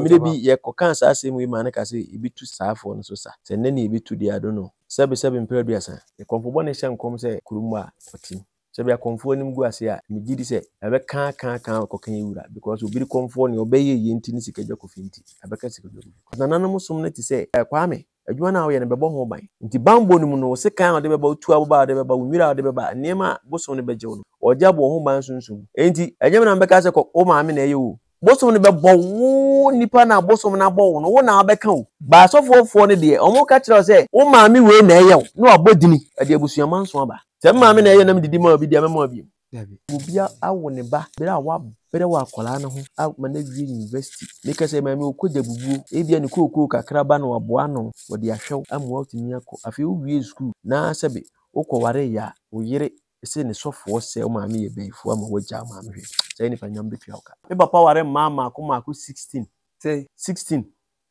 Mmerɛ bi yɛkɔkaa saa asɛm wei maa no kaa sɛ yɛbɛtu saa afoɔ no so sa. Sɛ nnɛ ne yɛbɛtu deɛ I don't know. Sɛbe sɛbe mprɛ aduasa. Kɔmfo bɔne hyɛ nkɔm sɛ kurom a ɔte mu. Sɛbe akɔmfoɔ anim gu ase a, megye di sɛ ɛbɛka aka aka akɔka yɛn wura because obiri kɔmfoɔ nea ɔbɛyɛ yie nti ne Sikadwa Kofi nti ɛbɛka Sikadwa Kofi. Cause nananom som no te sɛ Kwame, adwuma no a woyɛ no bɛbɔ ho ban. Nti banbɔ no mu no, wo sekan a wode bɛba, wo tuo aboba a wode bɛba, wo nwira a wode bɛba, nneɛma a bosom no bɛgye wo no, wɔgye abɔ wo ho ban sunsum mu. Enti ɛnyɛ me na mebɛka sɛ kɔ wo maame na ɛyɛ o. Bosom no bɛbɔ wo nipa no a bosom no abɔ wo no, wo na wobɛka o. But asɔfoɔfoɔ no deɛ, wɔka kyerɛ wo sɛ wo maame wei na ɛyɛ wo, na wabɔ dini de abusua manso aba. Sɛ me maame na ɛyɛ na medidi ma obi deɛ, mɛma wo bio. Dabi. Obi awo ne ba bere a wabrɛ wɔ akwadaa no ho ama no awie university. Meka sɛ maame ɔkɔ gya bubuo, ebia ne kookoo kakra ba na waboa ano, wɔde ahwɛ wo ama woatumi akɔ. Afei wowie sukuu na sɛbe wokɔware yɛ a, wo yere se ne sɔfoɔ sɛ wo maame yɛ bayifoɔ ama woagya wo maame hwɛ. Saa nipa no Nyame bɛtua wo ka. Me papa ware mmaa mmaako mmaako 16. Sɛn? 16.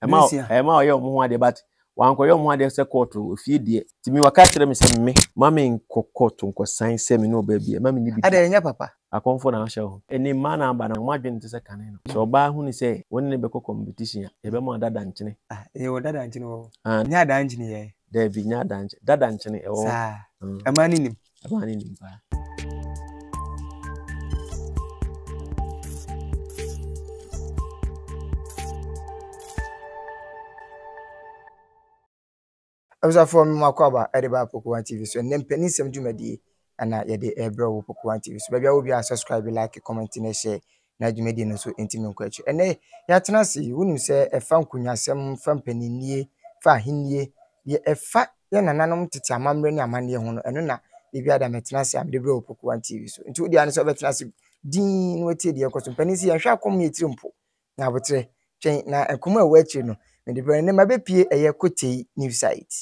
Ɛma ɛma ɔyɛ wɔn ho adeɛ but wankɔyɛ wɔn ho adeɛ sɛ kɔɔto ofie deɛ. Nti me waka kyerɛ me sɛ me ma me nkɔ kɔɔto nkɔsan sɛ me ne ɔbaa bi ɛma me nye bi da. Adɛn ɛnyɛ papa? Akɔmfo na ahyɛ wo. Ɛnɛ mmaa na aba no wɔn adwene nte sɛ kane no. Sɛ ɔbaa hunu sɛ wo ne no bɛkɔ competition a yɛbɛma wo dada nkyene. Ah yɛwɔ dada nkyene wɔ hɔ? Ah. Nyɛ adaa nkyene yɛ? Daabi nyɛ adaa nkyene dada nkyene ɛwɔ hɔ. Saa? Ɛmaa no nim? Ɛmaa no nim paa. Abusuafoɔ me mako aba ɛde ba Pokuwan TV so ɛnɛ mpanin nsɛm dwumadie ɛna yɛde ɛrebrɛ wɔ Pokuwan TV so baabi a wɔ biara subscribe like comment na share na dwumadie no nso ntumi nkɔ akyiri ɛnɛ yɛatena ase yi wonim sɛ ɛfa nkonnwasɛm fa mpaninnie fa ahennie deɛ ɛfa yɛn nananom tete amammerɛ ne amanneɛ ho no, ɛno na da biara da mɛtena ase a mede brɛ wɔ Poku One TV so. Nti wo deɛ ano sɛ wobɛtena ase dinn na watie deɛ ɛkɔ so. Mpanin sɛ yɛnhwɛ akɔm yɛ tiri mpo na aboterɛ twɛn na nkɔmmɔ a ɛwɔ akyire no mede brɛ no. Nnɛ mabɛpie ɛyɛ Kotei new site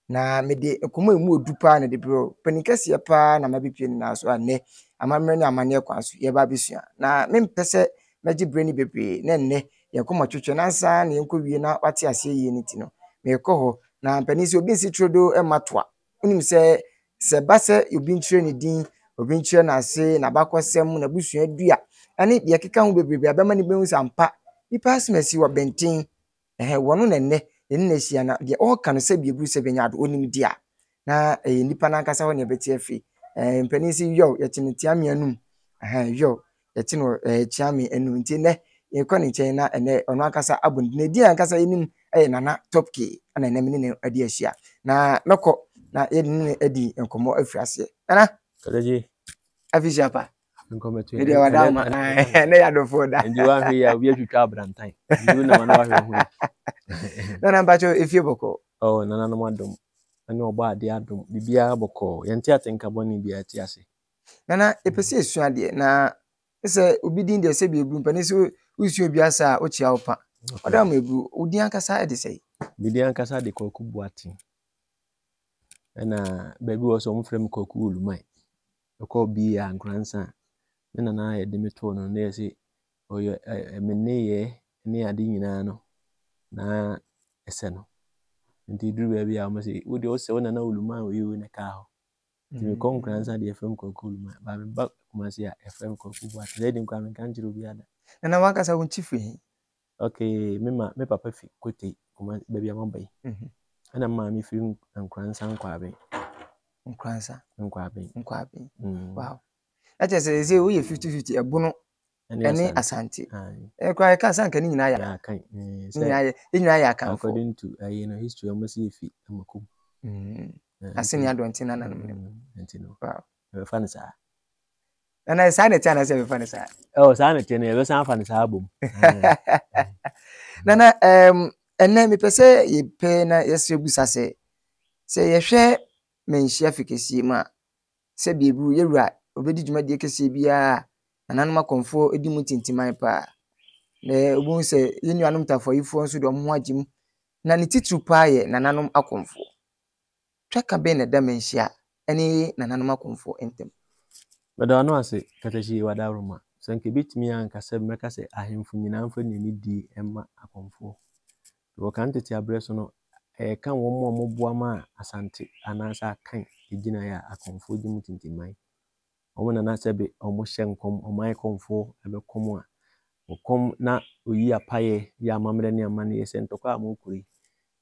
na mede nkɔmmɔ a ɛmu ɔdu paa na de brɛ wo. Panin kɛseɛ paa na mabɛpie no naa so a nnɛ amammerɛ ne amanneɛ kwan so yɛba abɛsua. Na mempɛ sɛ mɛgye berɛ no bebree na nnɛ yɛn nkɔmmɔ twetwe na ansa na yɛnkɔwie na wate aseɛ yie no nti no merekɔ hɔ Na mpanin sɛ obi nsi turodoo mma toa. Wonim sɛ sɛ ɛba sɛ obi nkyerɛ ne din, obi nkyerɛ n'ase, n'abakɔsɛm, n'abusua dua, ɛne deɛ ɛkeka ho bebrebe a ɛbɛma no bɛhu sɛ ampa nipa asɛm asi wɔ bɛnten. Ɛhɛ wɔn na nnɛ yɛne no ahyia na deɛ ɔreka no sɛbi eburu sɛbi anya ado onim deɛ a na ɛyɛ nipa no ankasa hɔ na ɛbɛte afiri. Ɛɛ mpanin sɛ yɔw yɛte no tia anum. Ɛhɛn yɔw yɛte no ɛɛ Kyeame anum nti nnɛ yɛkɔ ne nkyɛn na ɛnɛ ɔno ankasa abɔ ne din. Ne din ankasa yɛnim yɛ Nana Top K ɛna ɛnɛ me ne no adi ahyia na mɛkɔ na yɛde ne no adi nkɔmmɔ afiri aseɛ. Nana. Kɔdagye. Afisia pa. Nkɔmmɔto. Ɛdeɛ wada ama ɛnɛ yɛ adɔfoɔ da. Nti wahwɛ yi a obi atwitwa abrantan. Nti wo nam ano wahwɛ ho yi. Nana mpakyɛ efie bɔkɔɔ. Oh nananom adom ɛne ɔbɔ adeɛ adom biribiara bɔkɔɔ yɛnte atenka bɔne biara ti ase. Nana, yɛpɛ sɛ yɛsua adeɛ na sɛ obi din deɛ sɛbi eburu mpanin sɛ wosua obi asa a wokyia wo pa. Ɔda ma eburu. Wo din ankasa de sɛe? Me din ankasa de Kwaku Boateng. Ɛna baabi wɔ sɛ wɔfrɛ me Kwaku Oluman. Ɛkɔ bi a Nkoransa a me nana a yɛde me too no na yɛse ɔyɛ ɛ me nneyɛɛ ne ade nyinaa no na ɛsɛ no. Nti duru baabi a wɔse wo deɛ wosɛ wo nana Oluman wei wei na ɛkaa hɔ. Nti mekɔ Nkoransa deɛ yɛfrɛ me Kwaku Oluma, ba meba Kumasi a yɛfrɛ me Kwaku Boateng. Sɛ ɛdi nkwa menka nkyerɛ obiara da. Nana wankasa wo nkyi firi he? Okay, me ma me papa fi Kotei, Kumasi, baabi a maba yi. Ɛna me maame firi Nkoransa Nkwaben. Nkoransa? Nkwaben. Nkwaben. Wow. Na kyerɛ sɛ sɛ woyɛ 50-50 ɛbono ɛne Asante. Ɛɛ koraa yɛka sɛ anka ne nyinaa yɛ Akan. Ne nyinaa yɛ ne nyinaa yɛ Akanfoɔ. According to ɛyi no history wɔn si efi Amakom. Ase ne adɔnten nananom ne. Nti no. Yɛbɛfa no saa. Nana saa na ɛte anaasɛ yɛbɛfa no saa? Ɛwɔ saa na ɛte no yɛbɛsan afa no saa abom. Nana ɛɛm ɛnɛ mepɛ sɛ yɛpɛ na yɛsrɛ busa sɛ sɛ yɛhwɛ manhyia fikɛsie mu a sɛ beebi yɛ wura obedi dwumadie kɛseɛ biara a, nananom akɔmfoɔ di mu tintiman paa. Na wobɛhu sɛ yɛn nuanom Ntafoayifoɔ nso de wɔn ho agye mu. Na ne titiriw paa yɛ nananom akɔmfoɔ. Twaka bɛn na ɛda Manhyia ne nananom akɔmfoɔ ntam? Meda w'ano ase, Katakyie Wadaworoma. Sɛ anka ɛbɛtumi a anka sɛ mɛka sɛ ahemfo nyinaa mfa nidi mma akɔmfoɔ. Wɔ kan tete aberɛ so no, ɛka wɔn a wɔboa maa Asante anaasɛ Akan gyinaeɛ a akɔmfoɔ gye mu tintimman. Wɔn na na sɛbe wɔhyɛ nkɔm, ɔman kɔmfoɔ bɛkɔm a, Ɔkɔm na ɔyi apaeɛ yɛ amammerɛ ne amanneɛ sɛ ntɔkwa a morekɔ yi,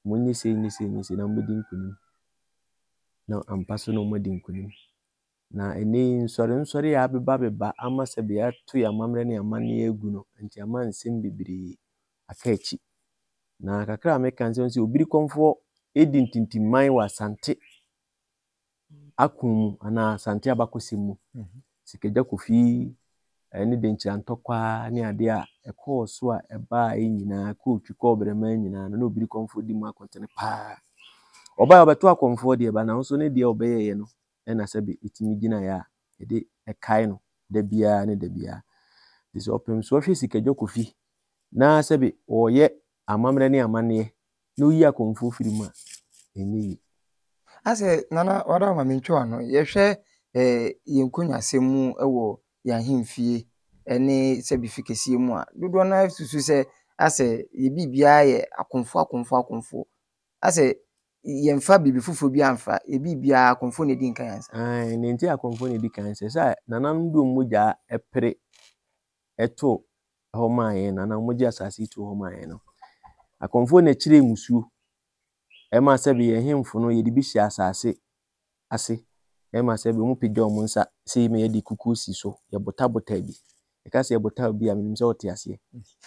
monyɛ sei nyɛ sei nyɛ sei na mobɛdi nkonim. Na ampa so na wɔadi nkonim. Na ɛnnɛ yi nsɔrensɔre a abebabeba ama sɛbe yɛato yɛn amammerɛ ne amanneɛ agu no nti ama nsɛm bebree aka akyi. Na kakra a meka ne sɛ Obirikɔmfoɔ di ntintimman wɔ Asante ako mu anaa Asante abakɔsɛm mu. Sikagya Kofi ne Denkyira ntɔkwa ne adeɛ a ɛkɔɔ so a ɛbaeɛ nyinaa, kɔɔ Twi kɔɔ Brɛman nyinaa no, na Obirikɔmfoɔ di mu akɔntene paa. Ɔbaeɛ ɔbɛto akɔmfoɔ deɛ ba nanso ne deɛ ɔbɛyɛeɛ no na sɛbe ɛtumi gyinaeɛ a yɛde kae no da biara ne da biara. Nti sɛ ɔpemsoɔ hwɛ Sikadwa Kofi na sɛbe ɔreyɛ amammerɛ ne amanneɛ na ɔyi akɔmfoɔ firi mu a, ɛnyɛ yie. Asɛ Nana wada ma mentwe w'ano, yɛhwɛ eh, yɛn nkonnwasɛm mu wɔ yɛn ahemfie ne sɛbe fi kɛseɛ mu a, dodoɔ no ara susu sɛ asɛ yɛ biribiara yɛ akomfoɔ akomfoɔ akomfoɔ. Asɛ yɛmfa biribi foforɔ bi amfa, yɛ biribiara akomfoɔ na ɛdi nkan ansa. Ae, nea nti a akomfoɔ na ɛdi kan sɛ sɛ nananom de wɔn mogya pere to hɔ maa yɛn no anaa wɔgye asase yi too hɔ maa yɛn no, akomfoɔ na ɛkyerɛɛ mmusuo ɛma sɛbe yɛn hemfo no yɛde bi hyɛ asase ase ɛma sɛbe wɔpagya wɔn nsa sei ma yɛde kukuo si so, yɛbotabota bi. Yɛka sɛ yɛbota bi a, menim sɛ wote aseɛ.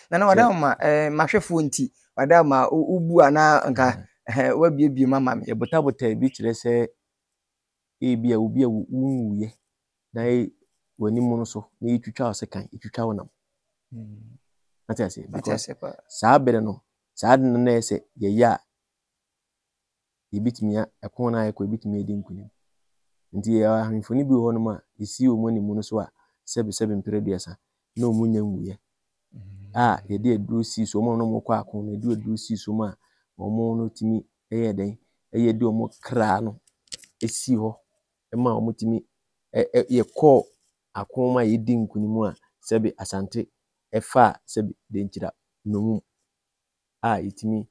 Nana wada ma eh, mahwɛfoɔ nti wada ma wobu anaa nka eh, wabiebie mu ama me. Yɛbotabota bi kyerɛ sɛ ebi a obi a wonwuiɛ na w'anim no so na yɛtwitwa wo sekan, yɛtwitwa wo nam. Ate aseɛ? Because saa berɛ no, saa ade no na ɛyɛ sɛ yɛyɛ a yɛbɛtumi a ɛko no a yɛkɔ yɛbɛtumi adi nkonim. Nti yɛwɔ ahemfo no bi wɔ hɔnom a yɛsi wɔn anim no so a sɛbesɛbe mprɛ aduasa na wɔn nya nwuiɛ a yɛde aduro sii so wɔn a na wɔkɔ ako no yɛde aduro sii so ma wɔn no tumi yɛ dɛn ɛyɛ de wɔn kra no sii hɔ ma wɔtumi yɛkɔɔ ako ma yɛdi nkonim a sɛbe Asante ɛfaa sɛbe Denkyira nnommum. a yɛtumi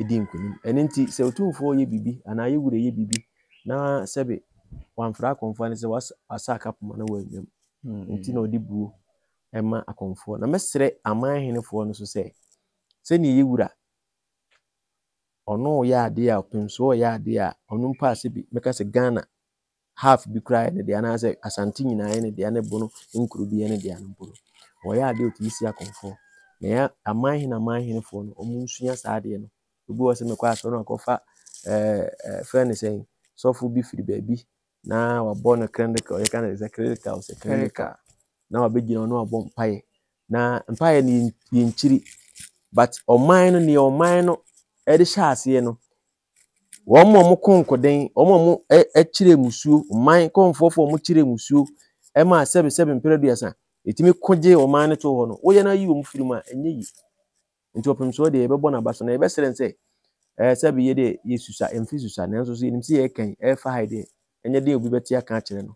di nkonim. Ɛno nti sɛ otumfoɔ yɛ biribi anaa yɛ wura yɛ biribi na sɛbe wamfrɛ akɔmfoɔ ane sɛ wasa akapoma na wannwam. Nti na ɔde buo ma akɔmfoɔ. Na mɛsrɛ aman henefoɔ no so sɛ sɛdeɛ yɛ wura ɔno ɔyɛ adeɛ a ɔpemsoɔ ɔyɛ adeɛ a ɔno mpo a sɛbi mɛka sɛ Ghana half bi koraa yɛ ne dea anaasɛ Asante nyinaa yɛ ne dea ne Bono nkuro bi yɛ ne dea no mpo no, wɔyɛ adeɛ a ɔtumi si akɔmfoɔ. Na yɛn aman hene aman henefoɔ no, wɔn nsua saa adeɛ no. Obi wɔ sɛ mekɔ asɔre no akɔfa ɛɛ ɛɛ fɛn ne sɛn sɔfo bi firi baabi na wabɔ no clerical, yɛka no sɛ clerical sɛ clerical na wabɛgyina hɔ na wabɔ mpaeɛ. Na mpaeɛ no yɛnkyiri but ɔman no deɛ ɔman no ɛde hyɛ aseɛ no Wɔn a wɔko nkoden, wɔn a wɔkyerɛ mmusuo, ɔman kɔmfoɔfoɔ a wɔkyerɛ mmusuo ma sɛbesɛbe mpere aduasa, ɛtumi ko gye ɔman no to hɔ no, woyɛ no ayi wɔn firi mu a, ɛnyɛ yie. Nti ɔpem soɔ deɛ yɛbɛbɔ n'aba so na yɛbɛsrɛ no sɛ, ɛɛ sɛbe yɛ deɛ yɛsusa, yɛmfe susa, nanso so yɛnim sɛ yɛreka yi, ɛrefa ha yi deɛ, ɛnyɛ deɛ obi bɛte aka akyerɛ no.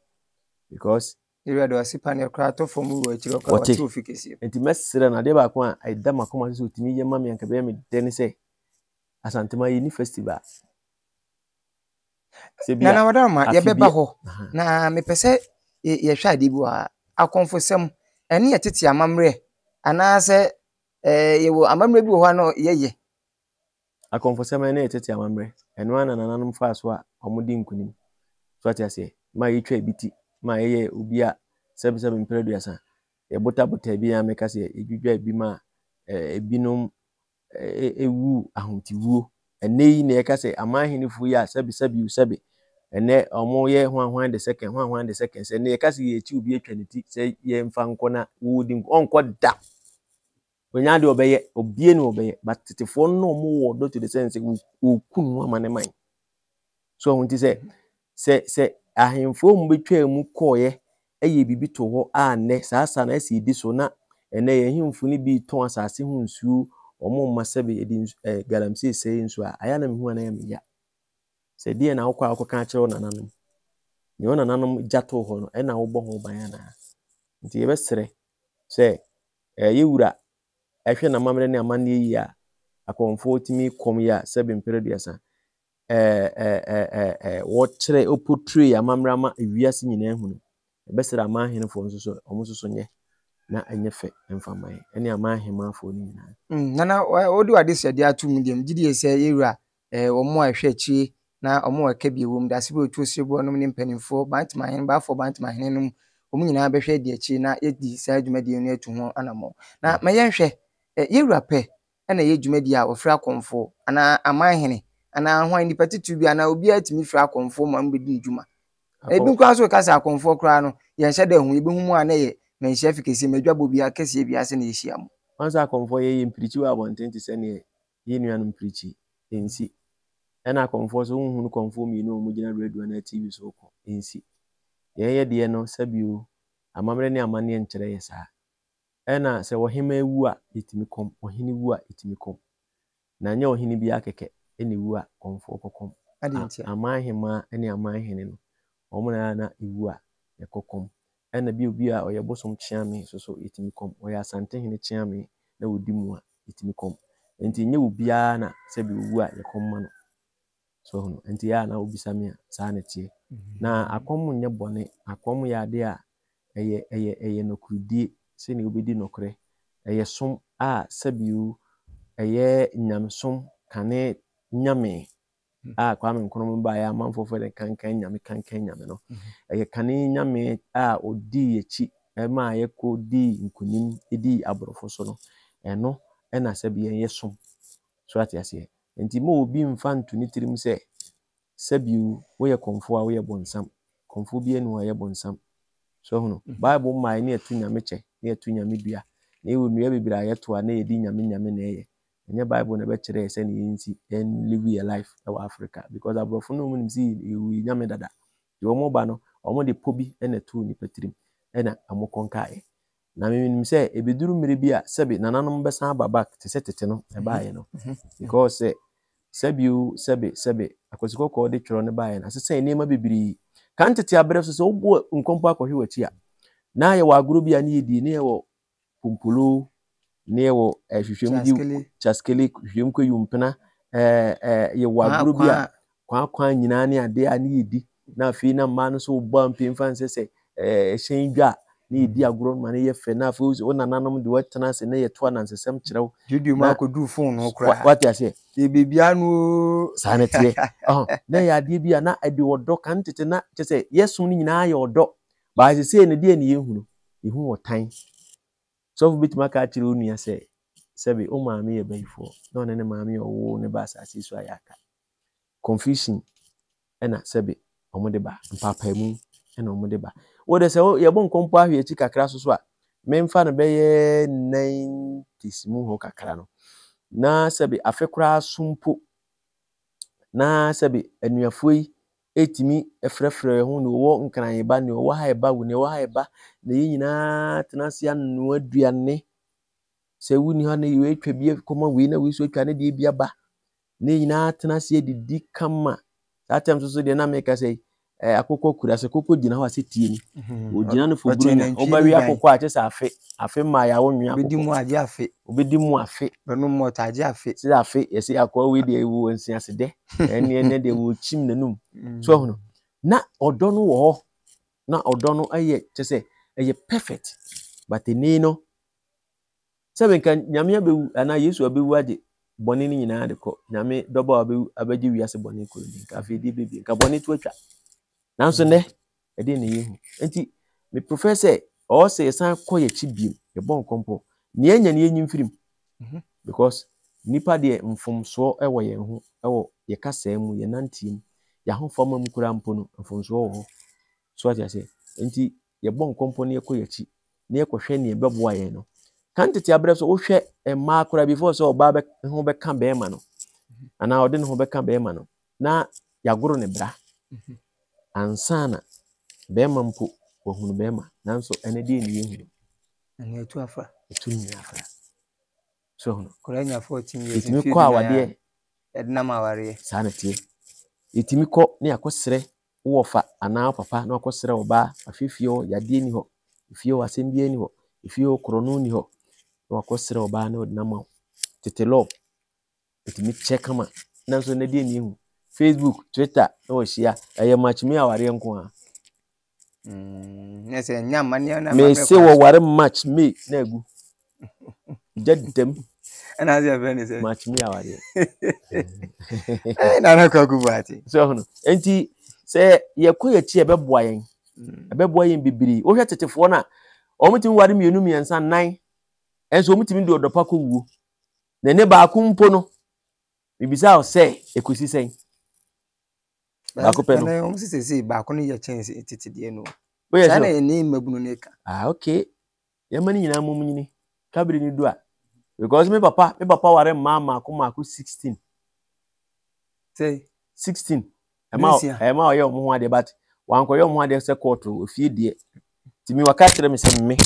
Because Ewura de ɔse paneɛ koraa tɔ fam wɔ akyire hɔ koraa wɔte. wɔte ofi kɛseɛ. Nti mɛsrɛ no adeɛ baako a ɛda m'akoma so sɛ ɔtumi yɛ ma me anka ɛbɛyɛ me dɛ ne sɛ, Asantema yɛnni festival. Sɛ bi a Nana Wadaroma, afe yɛbɛba bi hɔ na mepɛ sɛ yɛhwɛ adeɛ bi wɔ ha. Akɔmfosɛm, ɛne yɛ tete amammerɛ anaasɛ ɛɛ yɛwɔ amammerɛ bi wɔ hɔ a na yɛyɛ. Akɔmfosɛm ɛne yɛ tete amammerɛ. Ɛno ara na nananom faa so a wɔdi nkunim. So ate aseɛ? Ma yɛtwa ebi ti, ma yɛyɛ obi a sɛbesɛbe mpere aduasa. Yɛbotabota bi a meka sɛ yɛdwidwa ebi ma ebinom wu ahomtewuo. Ɛnnɛ yi na yɛka sɛ aman ahenefo yi a sɛbe sɛbe o sɛbe ɛnnɛ wɔyɛ hwan hwan the second hwan hwan the second sɛ ɛnnɛ yɛka sɛ yɛakyi obi atwa ne ti sɛ yɛmfa nkɔ na wɔdi nkɔ ɔnkɔ da wɔnya adeɛ ɔbɛyɛ obie ne ɔbɛyɛ but tetefoɔ no na wɔwɔ ɔdɔ to the sense sɛ wɔku ne ho ama ne man. So ɔho nti sɛ sɛ sɛ ahemfo a wɔbɛtwaa mu kɔɔeɛ yɛ biribi to hɔ a nnɛ saa sa no ɛsɛ yɛdi so na ɛnnɛ yɛn ahemfo no bi retɔn asase ho nsuo wɔn mma sɛbe yɛde nsu ɛɛ galamsey sɛe nsuo a ayɛ na mehu a na ɛyɛ me ya sɛ deɛ na wokɔ a wokɔka akyerɛ wo nananom nea wo nananom gya too hɔ no ɛna wobɔ ho ban anaa nti yɛbɛsrɛ sɛ ɛyɛ wura ɛhwɛ n'amammerɛ ne amanneɛ yie a akɔmfoɔ tumi kɔm yi a sɛbe mpere aduasa wɔkyerɛ wɔportray amammerɛ ama wiase nyinaa ahu no, yɛbɛsrɛ aman ahenefoɔ nso so wɔn nso so nyɛ. Na ɛnyɛ fɛ mfa mma yɛn ɛne aman ahemmanfoɔ no nyinaa. Nana, wode w'adesrɛdeɛ ato mu deɛ, megye die sɛ yɛwura eh, wɔn a ɛhwɛ akyire na wɔn a ɛka bi wɔ mu, Dasebe Otuo Sereboɔ nom ne mpanimfoɔ, Bantamahene, Baafoɔ Bantamahene nom, wɔn nyinaa bɛhwɛ adi akyire na yɛadi saa dwumadie no atu ho anammɔn. Na ma yɛnhwɛ, eh, yɛwura pɛ na ɛyɛ dwumadie a wɔfrɛ akɔmfoɔ anaa amanhene anaa hwan nipa titiriw bi anaa obiara tumi frɛ akɔmfoɔ ma wɔbɛdi ne dwuma. Ebi koraa nso reka sɛ akɔmfoɔ koraa no yɛnhyɛ da hu yɛbɛhu mu a na ɛyɛ manhyia fi kɛseɛ madwabɔ bi akɛseɛ bi ase na yɛhyia mu. Wɔn sɛ akɔmfoɔ yɛyɛ mpirikyi wɔ abɔnten te sɛ neɛ yɛn nuanom pirikyi, ɛnsi. Ɛna akɔmfoɔ nso wonhunu kɔmfoɔ mmienu a wɔgyina radio anaa TV so reko, ɛnsi. Yɛn yɛ deɛ no sɛbio amammerɛ ne amanneɛ nkyerɛ yɛ saa. Ɛna sɛ ɔhemaa wu a, yɛtumi kɔm, ɔhene wu a, yɛtumi kɔm. Na ɛnyɛ ɔhene biara kɛkɛ na ɛwu a, kɔmfoɔ kɔkɔm. Aman hemaa ne aman hene no, wɔn na na ɛwu a, yɛkɔ kɔm. Ɛna bi obi a ɔyɛ bosom kyeame nso so, yɛtumi kɔm. Ɔyɛ Asantehene kyeame na ɔdi mu a, yɛtumi kɔm. Nti ɛnyɛ obiara na sɛbi ɔwu a, yɛkɔm ma no. So woahu no? Nti ɛyɛ a na wobisa me a, saa na ɛteɛ. Na akɔm nyɛ bɔne. Akɔm yɛ adeɛ a ɛyɛ ɛyɛ ɛyɛ nɔkoredie, sɛdeɛ wobɛdi nɔkorɛ. Ɛyɛ som a sɛbio ɛyɛ nyamesom kane nyame a Kwame Nkrumah baeɛ a amanfoɔ frɛ no kankan nyame kankan nyame no. Ɛyɛ kane nyame a ɔdii akyi maa yɛkɔdii nkonim dii aborɔfo so no. Ɛno na sɛbi yɛn yɛsom. So ate aseɛ? Enti mma obi mmfa nnto ne tirim sɛ, sɛbio woyɛ kɔmfoɔ a woyɛ bonsam. Kɔmfoɔ biara nni hɔ a ɔyɛ bonsam. So ahunu? Bible mmaeɛ ne yɛto nyame kyɛ, ne yɛto nyame dua. Na yɛwɔ nnua bebree a yɛto a na yɛde nyame nyame na ɛyɛ. Ɛnyɛ Bible na ɛbɛkyerɛ yɛ sɛnea yɛnsi yɛn live yɛ life wɔ Africa because aborɔfo no wɔn nim sɛ yɛwɔ yɛ nyame dada. Nti wɔn ba no, wɔn de pɔ bi na ɛtoo nipa tirim ɛna wɔn kɔnkaeɛ. Na menim sɛ ɛbɛduru mmerɛ bi a sɛbe nananom bɛsan aba back te sɛ tete no ɛbaeɛ no. Because sɛ sɛbe o sɛbe sɛbe Akwasi Kɔkɔɔ de twerɛ no baeɛ no asesa nneɛma bebree. Kan tete aberɛ so sɛ wobɔ nkɔmpo akɔhwe w'akyi a na yɛwɔ agorɔ bi a ne yɛdie ne yɛwɔ pompolo ne yɛwɔ hwehwɛm di chaskele hwehwɛm kɔ yumpena ɛɛ yɛwɔ agorɔ bi a kwaakwa nyinaa ne adeɛ a ne yɛdi na afei na mmaa no nso bɔ ampe mfa nsɛ sɛ ɛhyɛn dwa a na yɛdi agorɔ ma no yɛ fɛ na afei wo nananom de wɔatena ase na yɛto anansesɛm kyerɛ wo. Dwodwo mu akɔduru fon no koraa. Wate aseɛ? Yɛ biribiara no oo. Saa na ɛteɛ. Na ɛyɛ adeɛ bi a na ɛde ɔdɔ kan tete na kyɛ sɛ yɛsom no nyinaa yɛ ɔdɔ. Baa sesei no deɛ ne yɛhunu? Yɛhu ɔtan. Sɔfo bɛtumi aka akyerɛ wo nua sɛ sɛbe wo maame yɛ bayifoɔ na ɔne ne maame a ɔwoo no ba asase so ayɛ aka. Confusion na sɛbe wɔde ba, mpaapaemu na wɔde ba. Wo de sɛ yɛbɔ nkɔmpo ahwe akyi kakra so so a, memfa no bɛyɛ 90s mu hɔ kakra no, na sɛbe afe koraa so mpo, na sɛbe anuafoɔ yi ɛtumi frɛfrɛ ho, nea ɔwɔ Nkran ba, nea ɔwɔ ha ɛba, nea ɔwɔ ha ɛba, na yɛn nyinaa tena ase anoa aduane. Sɛ wonni hɔ na wei atwa bi kɔma wei na wei nso atwa ne deɛ bi aba. Ne nyinaa tena ase adidi kama. Saa tɛm so so deɛ na meka sɛ eh, akokɔ kura sɛ koko gyina hɔ a sɛ tie ni. Mhm. Ogyina no fo buru nya. Wobɛwe akokɔ a kyɛ sɛ afe. Afe mmaa yɛ awo nwe akokɔ. Obɛdi mu agye afe. Obɛdi mu afe. Bɛnom mɔt agye afe. Sɛ afe yɛsɛ akɔa wei deɛ wɔ nsiase dɛ. Ɛne ɛnɛ deɛ wɔ kyim n'anum. So ahunu. Na ɔdɔ no wɔ hɔ. Na ɔdɔ no yɛ kyɛ sɛ ɛyɛ perfect. But ɛni no Sɛ menka Nyame abɛwu anaa Yesu abɛwu agye bɔne no nyinaa de kɔ, Nyame dɔba a wabɛwu abɛgye wiase bɔne kɔ no bi, nka afei deɛ bɛbie, nka bɔne to atwa. Nanso nnɛ, ɛdeɛ na yɛhu. Nti, me prefer sɛ ɔwɔ sɛ yɛsan kɔ yɛkyi biem, yɛbɔ nkɔmpɔ. Nea anya no yɛnyi mfirim. Mhm. Because nipa deɛ mfomsoɔ wɔ yɛn ho, wɔ yɛ kasaa mu, yɛ nanteɛ mu, yɛ ahofama mu koraa mpo no, mfomsoɔ wɔ hɔ. So ate aseɛ? Nti, yɛbɔ nkɔmpɔ na yɛkɔ yɛakyi na yɛkɔhwɛ nea ɛbɛboa yɛn no. Kan tete aberɛ so wohwɛ mmaa koraa before sɛ ɔbaa bɛ ho bɛka bɛrima no anaa ɔde ne ho bɛka bɛrima no na yɛagoro ne bra ansa na bɛrima mpo wahunu bɛrima nanso ɛne deɛ ne yɛhunu. Ɛne ɛtu afra. Ɛtu nyinaa afra. So hunu. Koraa nya 14 years. Yɛtumi kɔ awadeɛ. Yɛde nam awareɛ. Saa na ɛteɛ. Yɛtumi kɔ ne yɛakɔsrɛ wo wɔfa anaa wo papa na wakɔsrɛ wo ba, ahwɛ fie hɔ, yadeɛ nni hɔ, efie hɔ asɛm biara nni hɔ, efie hɔ korɔno nni hɔ, na wakɔsrɛ ɔbaa na ɔde no ama wo. Tete law, ɛtumi kyɛ kama. Nanso nnɛ deɛ nni ehu. Facebook, Twitter na wɔahyia, ɛyɛ match me awareɛ nko ara. Mm, na sɛ ɛnyɛ amanneɛ na Mese wɔware March, May na agu. Gya dam. Ɛna ase ɛfrɛ ne sɛ. March, May awareɛ. Ɛɛ Nana Kwaku Boakye. So ɛho no. Nti sɛ yɛkɔ yɛkyi a ɛbɛboa yɛn. Ɛbɛboa yɛn bebree. Wohwɛ tetefoɔ no a, wɔtumi ware mmienu mmiɛnsa nnan. Ɛnso wɔtumi de ɔdɔ pa kɔ wuo. Na ne baako mpo no, mebisa wo sɛ ɛkɔsi sɛn? Baako pɛ no. Nana wɔn sisi sɛ baako no yɛ kyɛn sɛ tete deɛ no. Woyɛ Saa na sure? yɛne mmabunu no ka. Ah, okay. Yɛma no nyinaa mom nyini. Kabere no du a. Because me papa, me papa ware mmaa mmaako mmaako 16. Sɛ 16. Ɛma Dunsia. ɛma ɔyɛ wɔn ho adeɛ but wankɔyɛ wɔn ho adeɛ sɛ kɔɔto ofie deɛ. Nti mi waka kyerɛ me sɛ me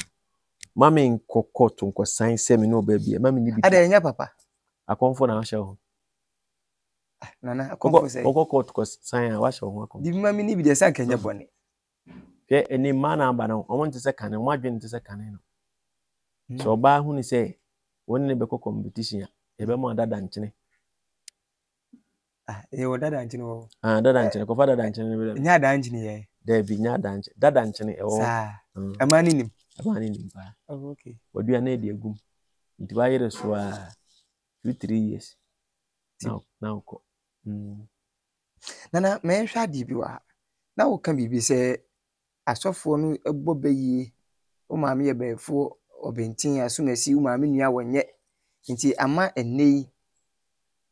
ma me nkɔ kɔɔto nkɔsan sɛ me ne ɔbaa bi ma me ni bi ada da. ɛnyɛ papa. Akɔmfo na ahyɛ ho. Ah, Nana akɔmfo sɛ. Wokɔ kɔɔto kɔsan a wahyɛ ho akɔmfo. Bibi ma me ni bi deɛ sɛ anka ɛnyɛ bɔne. Hwɛ ɛnɛ mmaa na aba no wɔn nte sɛ kane wɔn adwene nte sɛ kane no. Sɛ ɔbaa hu ne sɛ wɔn ne no bɛkɔ competition a yɛbɛma dada nkyene. Ah, yɛwɔ dada nkyene wɔ hɔ. Ah, dada nkyene kɔfa dada nkyene no bɛdɛ. Nyɛ adaa nkyene yɛ. Daabi nyɛ adaa nkyene dada nkyene ɛwɔ hɔ. Saa. Ɛmaa ne nim. Ɛmaa ne nim paa. Oh, okay. Wɔdua na ɛde agum nti wayere so a 2 3 years na na wokɔ. Nana mɛhwɛ adeɛ bi wɔ ha. Na woka biribi sɛ asɔfoɔ no bɔ bɛ yie. Wo maame yɛ bɛɛfoɔ, ɔbɛnten, asomasi, wo maame nua wɔnyɛ. Nti ama ɛnnɛ yi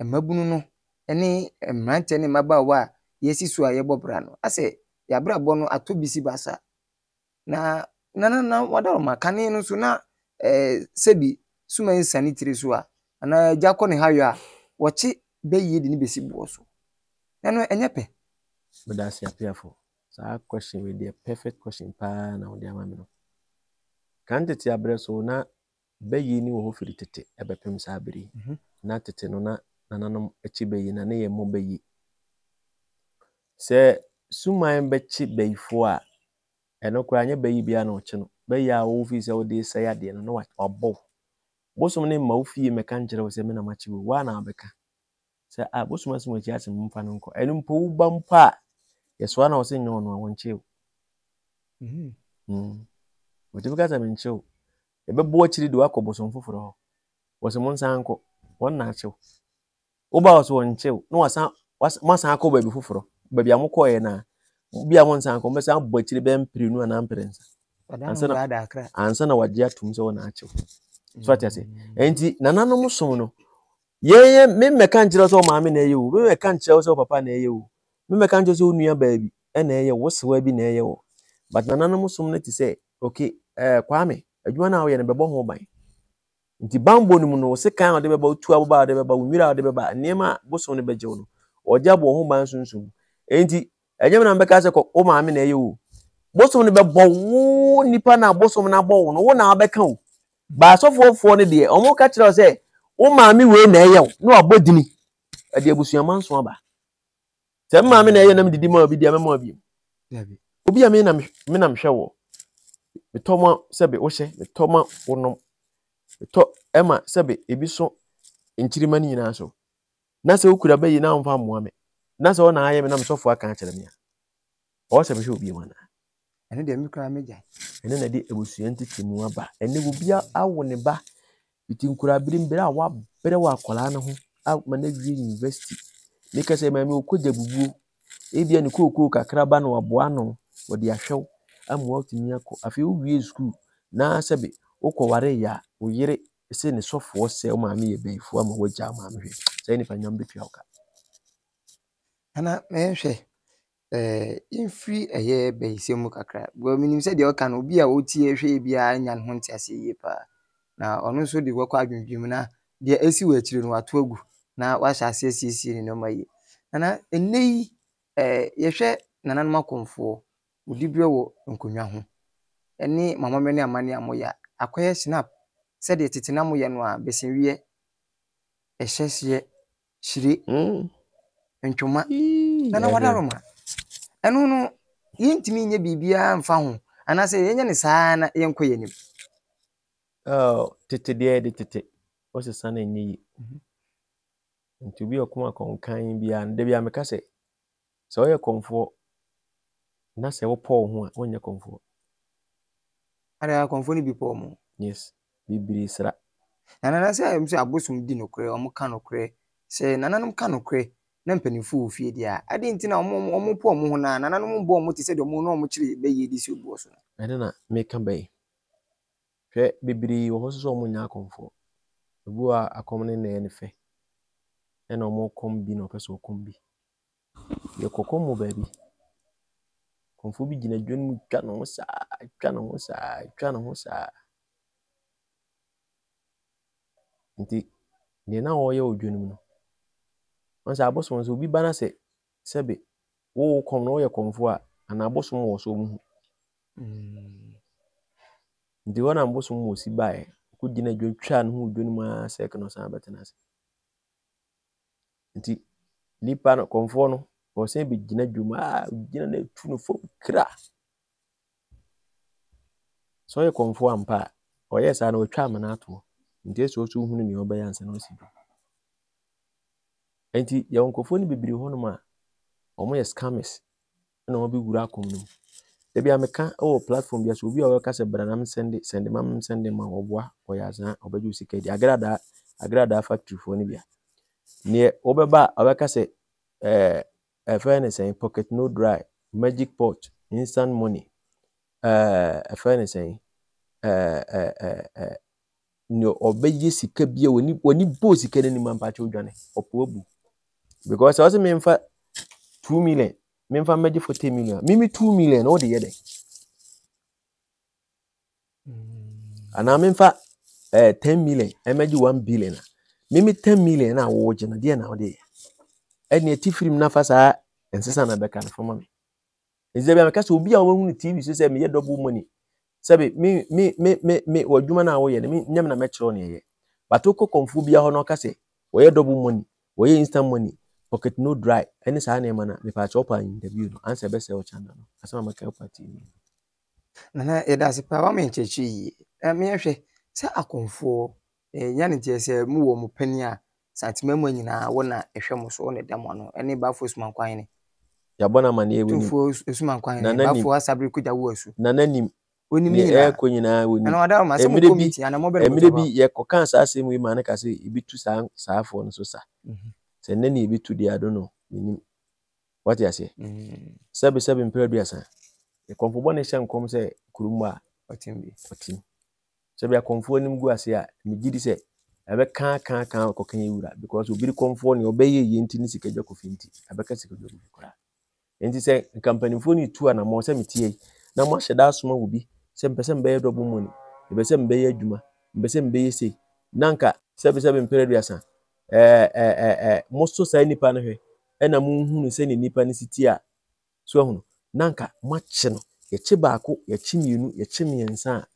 mmabunu no ne mmeranteɛ ne mmabaawa a yɛasi so a yɛbɔ bra no, asɛ yɛabrabɔ no atɔ bisi basa. Na na na wadaroma kane no nso na ɛɛ sɛbi suma nsa ne tiri so a anaa agya kɔ ne ha yɔ a wɔkye bɛyie de ne bɛsi boɔ so. Ɛno ɛnyɛ pɛ. Meda ase apiafo. Saa question wei deɛ perfect question paa na wode ama me no. Kan tete abrɛ so na bɛyie ni wɔ hɔ firi tete ɛbɛpem saa bere yi. Na tete no na nananom akyi bɛyie na ne yɛ mmɔ bɛyie. Sɛ suman bɛkye bɛyifoɔ a, ɛno koraa nyɛ bɛyi biara na ɔkye no. Bɛyi a wofii sɛ wode sɛe adeɛ no na wabɔ wo. Bosom ne mma wo fie mmɛka nkyerɛ wo sɛ me na makye wo. Woa na wabɛka. Sɛ a bosom asɛm akyi asɛm mfa no nkɔ. Ɛno mpo wo ba mpo a yɛsoa na ɔsɛ nyɛ ɔno a wɔnkye wo. Wɔtumi ka sɛ menkye wo. Yɛbɛbɔ akyiri de wakɔ bosom foforɔ hɔ. Wɔsɛ mo nsan nkɔ. Wɔn na akye wo. Woba wɔ so wɔnkye wo na wasan moasan akɔ baabi foforɔ. Baabi a mokɔɔɛ no a bi a monsan nkɔ mobɛsan abɔ akyiri bɛyɛ mprenu anaa mprɛnsa. Ansa na wagye atom sɛ wɔn na akye wo. So ate ase. Enti nananom som no yɛn yɛ me mmɛka nkyerɛ sɛ ɔmaame na ɛyɛ wo, me mmɛka nkyerɛ sɛ ɔpapa na ɛyɛ wo, me mmɛka nkyerɛ sɛ wo nua baabi na ɛyɛ wo, sewa bi na ɛyɛ wo. But nananom som no te sɛ okay, Kwame, adwuma no a woyɛ no bɛbɔ ho ban. Nti banbɔ no mu no, wo sekan a wɔde bɛba, wo tuo aboba a wɔde bɛba, wo nwira a wɔde bɛba, nneɛma a bosom no bɛgye wo no, wɔgye abɔ wo ho ban sunsum mu. Enti, ɛnyɛ me na mebɛka sɛ kɔ wo maame na ɛyɛ wo. Bosom no bɛbɔ wo nipa na bosom no abɔ wo no, wo na wabɛka o. Ba asɔfoɔfoɔ no deɛ, wɔn ka kyerɛ wo sɛ wo maame wei na ɛyɛ wo, na wabɔ dini. Ɛde abusuamanso aba. Sɛ me maame na ɛyɛ na medidi ma obi deɛ mɛma obi. Obi a me na me na mehwɛ wɔ. Metɔ ma sɛbe wohyɛ, metɔ ma wonom. Metɔ ɛma sɛbe ebi so nkyirima no nyinaa so. Na sɛ wokura bɛyi na womfa mmoa me. Na sɛ ɔna ayɛ me na mesɔfo aka akyerɛ me a. Ɔwɔ sɛ mehwɛ obi mu anaa? Ɛno deɛ me koraa megyae. Ɛno na ɛde abusua ntetemu aba. Ɛnɛ obi awo ne ba fiti nkuraberim berɛ a wabrɛ wɔ akwadaa no ho ama no awie university. Meka sɛ maame ɔkɔ gya bubuo. Ebia ne kookoo kakra ba na waboa ano wɔde ahwɛ wo ama woatumi akɔ. Afei wowie sukuu na sɛbe wokɔware yɛ a wo yere sɛ ne sɔfoɔ sɛ wo maame yɛ bayifoɔ ama woagya wo maame hwɛ. Saa nipa nyame bɛtua wo ka. Nana mɛnhwɛ yɛmfiri ɛyɛ bayisɛm mu kakra because menim sɛ deɛ ɔka no obi a ɔtie hwɛ biara nya ne ho nteaseɛ yie paa na ɔno nso de wɔkɔ adwendwen mu na deɛ ɛsi wɔ akyire no wato agu na wahyɛ aseɛ asiesie ne nneɛma yie. Nana ɛnnɛ yi yɛhwɛ nananom akɔmfoɔ mo diberɛ wɔ nkonnwa ho ɛne mo amammerɛ ne amanneɛ a moyɛ a akɔyɛ snap sɛdeɛ tete na moyɛ no a bɛsɛnwiɛ ɛhyɛseɛ hyire, ntwoma, na na wadaroma. Ɛno no, yɛntumi nyɛ biribiara mfa ho, anaasɛ yɛnyɛ no saa na yɛnkɔ yɛn anim. Oh, tete deɛ yɛde tete, wosesa no ɛnyɛ yie. Nti obi a ɔko akɔnkan biara no, da biara meka sɛ, sɛ woyɛ kɔmfoɔ Na sɛ wopɔ wo ho a, wonyɛ kɔmfoɔ. Ada akɔmfoɔ no bi pɔ wɔn. Yes, bebree sra. Na nana sɛ ɛm sɛ abosom di nokorɛ, wɔn ka nokorɛ. Sɛ nananom ka nokorɛ na mpanimfoɔ wɔ fie deɛ a, adɛn nti na wɔn wɔn pɔ wɔn ho na nananom bɔ wɔn te sɛ deɛ wɔn na wɔn kyere bɛyie de si obuo so no? Ɛno na meka bɛyi. Hwɛ, bebree wɔ hɔ nso sɛ wɔnyɛ akɔmfoɔ. Ebi wɔ hɔ a akɔm no na ɛyɛ no fɛ, ɛna wɔkɔm bi na ɔpɛ sɛ ɔkɔm bi. Yɛkɔ kɔm wɔ baabi. Kɔmfoɔ bi gyina dwa no mu twa ne ho saa, twa ne ho saa, twa ne ho saa. Nti deɛ na ɔreyɛ wɔ dwa no mu no, wɔn sɛ abosom nso obi ba na sɛ sɛbe wo kɔm no woyɛ kɔmfoɔ a anaa abosom wɔ so wɔn hu. Nti hɔ na abosom wɔ si baeɛ. Ɔkɔgyina dwa twaa ne ho wɔ dwa no mu ara sɛ ɛkɛ na ɔsan bɛtena ase. Nti nipa no kɔmfoɔ no ɔsan bɛgyina dwom a ɔgyina no atu no fam kra. Sɛ ɔyɛ kɔmfoɔ ampa a ɔyɛ saa na ɔtwa amena ato hɔ. Nti ɛsɛ ɔsɛ ohunu nea ɔbɛyɛ ansa na ɔsi dwom. Nti yɛwɔ nkurɔfoɔ no bebree hɔnom a wɔyɛ scammers na wɔabɛwura akɔm no mu. Da bi a meka wɔ platform bi so obi a ɔbɛka sɛ bra na mesɛnde sɛnde ma mesɛnde ma ɔboa ɔyɛ azaa ɔbɛgye wo sika di agradaa agradaa factory foɔ no bia. Neɛ wobɛba a ɔbɛka sɛ ɛɛ ɛfɛ ne sɛn pocket no dry magic pot instant money ɛɛ ɛfɛ ne sɛn ɛɛ ɛɛ ɛɛ nea ɔbɛyɛ sika bi a w'ani w'ani bɔɔ sika no anim ampa kyɛw dwane ɔpo abu because sɛ ɔsɛ memfa 2 million memfa mmɛgye 40 million a mimi 2 million na wode yɛ dɛ anaa memfa eh, 10 million ɛmɛgye 1 billion a mimi 10 million na wogye no deɛ na wode yɛ ɛne ɛti firim na fa saa nsesa na bɛka no fama me. Nti sɛ meka sɛ obi a wɔahu no TV so sɛ meyɛ double money, sɛbe me me me me me wɔ adwuma no a woyɛ no me nyɛ me na mɛkyerɛ wo nea ɛyɛ. But wokɔ kɔmfoɔ biara hɔ na ɔka sɛ wɔyɛ double money, wɔyɛ instant money, pocket no dry ɛne saa nneɛma no a, mepaakyɛ wopɛ a interview no ansa ɛbɛsɛe wo channel no. Asɛm a mɛka wopɛ a tie nie. Nana yɛda ase paa wama yɛn nkyerɛkyerɛ yie. Na meyɛhwɛ sɛ akɔmfoɔ Yɛnya no nteɛ sɛ mowɔ mo panin a Santeman mu nyinaa wɔ na ɛhwɛ mo so, wɔ na ɛda mo ano, ɛne Bafo Asumankwahene. Yɛabɔ no amanneɛ wɔnim. Tumfoɔ Asumankwahene, Nana nim. Bafo Asabere Kogya Woasu. Nana nim. Wɔnim ne Nea nyinaa. ɛrekɔ nyinaa wɔnim. Nana wada ma sɛ Mmerɛ mokɔ bi, meeting anaa mobɛ no mmerɛ bi motaba. yɛkɔkaa saa asɛm wei maa no ka sɛ yɛbɛtu saa saafoɔ no so sa. Sɛ nnɛ ne yɛbɛtu deɛ I don't know, mennim. Wate aseɛ? Sɛbe sɛbe mprɛ 30. Kɔmfo bɔne hyɛ nkɔm sɛ kurom a Ɔtem bi. ɔtem. Sɛbi akɔmfoɔ anim gu ase a, megye di sɛ ɛbɛka ka ka akɔka yɛ wura because obi kɔmfoɔ nea ɔbɛyɛ yie nti ne sika dwa kofi nti ɛbɛka sika dwa kofi koraa. Nti sɛ nka mpanimfoɔ no tu anammɔn sɛ metie yi na moahyɛ da asoma wɔ bi sɛ mpɛ sɛ mbɛyɛ double money, mepɛ sɛ mbɛyɛ adwuma, mepɛ sɛ mbɛyɛ sei na nka sɛbi sɛbi mpere 30 ɛɛ ɛɛ ɛɛ moso saa nipa no hwɛ ɛna monhunu sɛnea nipa no si tie a So ahunu? Na anka moakye no. Yɛkye baako, yɛkye mmienu, yɛkye mmiɛnsa a,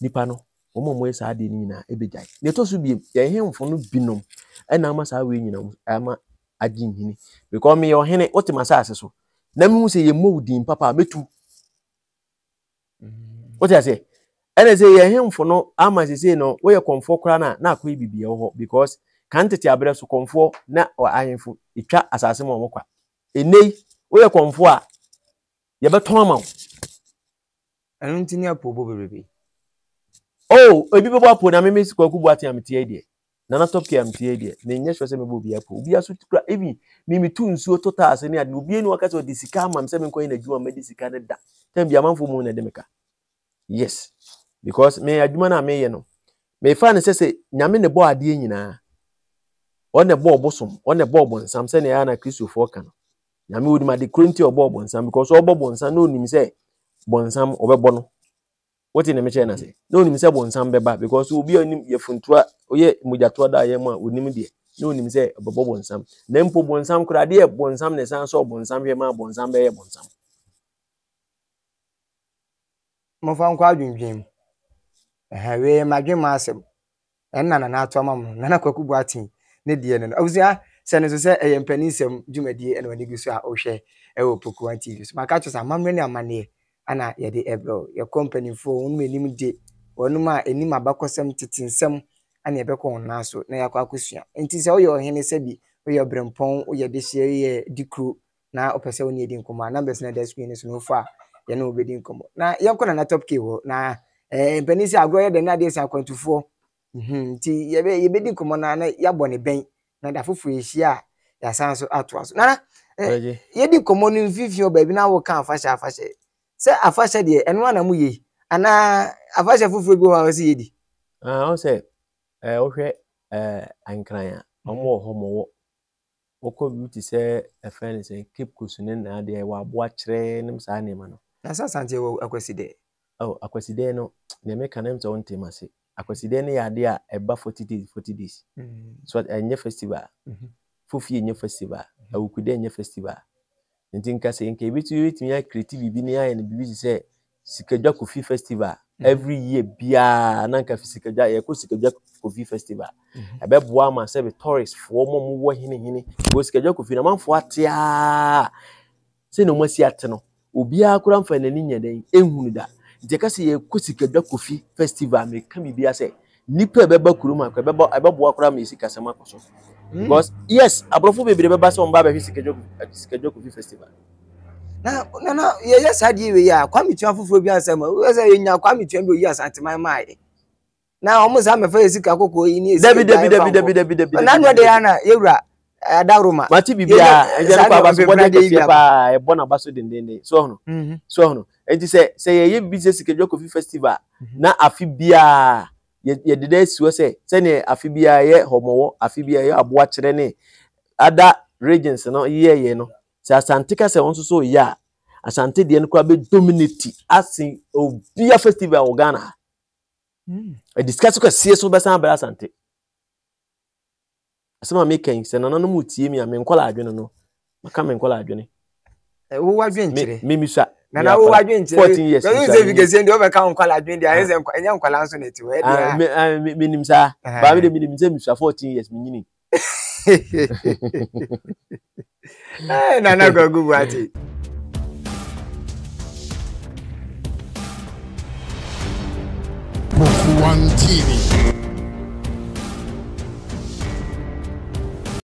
nipa no, wɔn a wɔyɛ saa adeɛ no nyinaa ɛbɛgyae. Deɛ ɛtɔ so biem, yɛn hemfo no binom ɛna ama saa wei nyinaa ama agye nhini. Because meyɛ ɔhene, wote m'asase so, na mehu sɛ yɛmmɔ wo din papa a, mɛtu. Wote aseɛ? Ɛna sɛ yɛn hemfo no ama sesei no, woyɛ kɔmfoɔ koraa no a, na akɔyɛ biribi wɔ hɔ because kan tete aberɛ so kɔmfoɔ na ahemfo ɛtwa asase ma wɔn kwa. Ɛnnɛ yi, woyɛ kɔmfoɔ a, yɛbɛtɔn ama wo. Ɛno nti ne apoobɔ bebrebe. Oh, ebi bɛbɔ apo na meme Kwaku Boateng a meteɛ yi deɛ. Nana Top K a meteɛ yi deɛ, menyɛ sure sɛ mɛbɔ obi apo. Obi aso kura, even me metu nsuo to taa ase ne ade, obi ani waka sɛ ɔde sika ama me sɛ menkɔyɛ n'adwuma mɛde sika no da. Tɛm bi amanfoɔ mu na ɛde me ka. Yes, because me adwuma no a meyɛ no, mefa no sɛ sɛ Nyame na ɛbɔ adeɛ nyinaa. Ɔno na ɛbɔɔ bosom, ɔno na ɛbɔɔ bonsam sɛnea ɛyɛ na Kristofoɔ ka no. Nyame onim ade koro nti a ɔbɔɔ bonsam because ɔbɔ bonsam na onim sɛ bonsam ɔbɛbɔ no. Wote ne mekyerɛ no ase? Na onim sɛ bonsam bɛba because obi a onim yɛfuntua oyɛ mogyatoa da yɛ mu a onim deɛ na onim sɛ ɔbɛbɔ bonsam. Na mpo bonsam koraa adeɛ bonsam na ɛsan sɛ ɔbonsam hwɛ ma bonsam bɛyɛ bonsam. Momfa nkɔ adwendwen mu. Ɛhɛn, wei yɛ m'adwen mu asɛm. Ɛnna Nana ato ama mo no, Nana Kwaku Boateng ne deɛ no no. Abusua, sɛ no nso sɛ ɛyɛ mpanin nsɛm dwumadie ɛna w'ani gu so a wohwɛ ɛwɔ Pokuwa TV so. Maka kyerɛ sɛ amammerɛ ne amanneɛ ana yɛde ɛbrɛ wo. Yɛkɔ mpanimfoɔ, wɔn anim de, wɔn a ɛnim abakɔsɛm, tete nsɛm ana yɛbɛkɔ wɔn nan so na yɛakɔ akɔsua. Nti sɛ woyɛ ɔhene sɛbi, woyɛ ɔbrɛmpɔn, woyɛ dehyeɛ, woyɛ dikuro, na wopɛ sɛ wo ne yɛdi nkɔmmɔ a, numbers no a ɛda screen no so no wofa a, yɛne wo bɛdi nkɔmmɔ. Na yɛnkɔ Nana Top K hɔ na eh, mpanin sɛ agorɔ yɛ dɛ na adeɛ sɛ akwantufoɔ. Mhm, nti yɛbɛ yɛbɛdi nkɔmmɔ na na yɛabɔ ne bɛn na da foforɔ yɛhyia a yɛasan so atoa so. Nana, eh, yɛdi nkɔmmɔ no mfimfini wɔ baabi na woka afahyɛ afahyɛ. Sɛ afahyɛ deɛ ɛno ara na moyɛ yi anaa afahyɛ foforɔ bi wɔ hɔ a wɔsɛ yɛdi? Ah, ɔn sɛ eh, wohwɛ eh, Nkran a, wɔn wɔ hɔ mɔwɔ. Wokɔ biribi te sɛ ɛfrɛ no sɛ Cape Coast ne naadeɛ ɛwɔ aboakyerɛ nom saa nneɛma no. Na sɛ Asante wɔ Akwasidɛ. Oh, Akwasidɛ no, deɛ meka no sɛ wonte m'ase. Akwasidɛ no yɛ adeɛ a ɛba 40 days, 40 days. Mm. So ɛnyɛ festival. Mm -hmm. Fofie nyɛ festival. Mm -hmm. Awukudɛ nyɛ festival. Nti nka sɛ nka yɛbɛtumi yɛbɛtumi akreati biribi ne ayɛ no biribi te sɛ Sikadwa Kofi Festival mm. every year biara na nka Sikadwa yɛkɔ Sikadwa Kofi Festival. Mm-hmm. Ɛbɛboa ama sɛ tourist foɔ mo mo wɔ hene hene wɔ Sikadwa Kofi na manfoɔ ate aa sɛ na wɔn asi ate no obiara koraa mfa n'ani nyɛ dɛn ehunu da nti ɛka sɛ yɛkɔ Sikadwa Kofi Festival meka biribiara sɛ nipa ɛbɛba kurom akɔ ɛbɛba ɛbɛboa koraa ma yɛsi kasɛm akɔ so hmm. because yes aborɔfo bebree bɛba sɛ wɔn ba abɛhwɛ sikadwa sikadwa kofi festival. Na na na yɛyɛ saa deɛ wei a kwame tua foforɔ bi ansa mu wei sɛ yɛnya kwame tua bi oyi asanteman maa yɛ na wɔn saa mɛfa yɛ sika kɔkɔɔ yi ne yɛ sika dabi dabi dabi dabi dabi dabi na ano de yɛ ana yɛwura adaworoma mate biribiara ɛnti ɛno kɔ abasobɔde kɛseɛ paa ɛbɔ n'aba so dendenden so ɔhono mhm. so ɔhono ɛnti sɛ sɛ yɛyɛ biribi sɛ sikadwa kofi festival mhm. na afe biara yɛdeda asi hɔ sɛ sɛdeɛ afe biara yɛ hɔmɔwɔ afe biara yɛ aboa kyerɛ ne ada regions no yɛyɛ no sɛ asante ka sɛ wɔn nso so yɛ a asante deɛ no koraa bɛ dominate asen obia festival wɔ ghana ha ɛde sika so kɛseɛ so bɛsan abɛrɛ asante Asɛm a meka yi, sɛ nananom retie me a, me nkɔla adwene no, maka me nkɔla adwene. Eh, wo wadwen kyerɛ. Me misua. Nana wo wadwen kyerɛ. 14 years. Bɛyɛ sɛ fi kɛseɛ ndeɛ wobɛka wo nkɔla adwene deɛ ayɛ sɛ ɛnyɛ nkɔla nso na ɛte hɔ. Ah, menim saa. Baa me de menim sɛ misua 14 years menyini. Eh, Nana Kwaku Boakye. Poku One TV.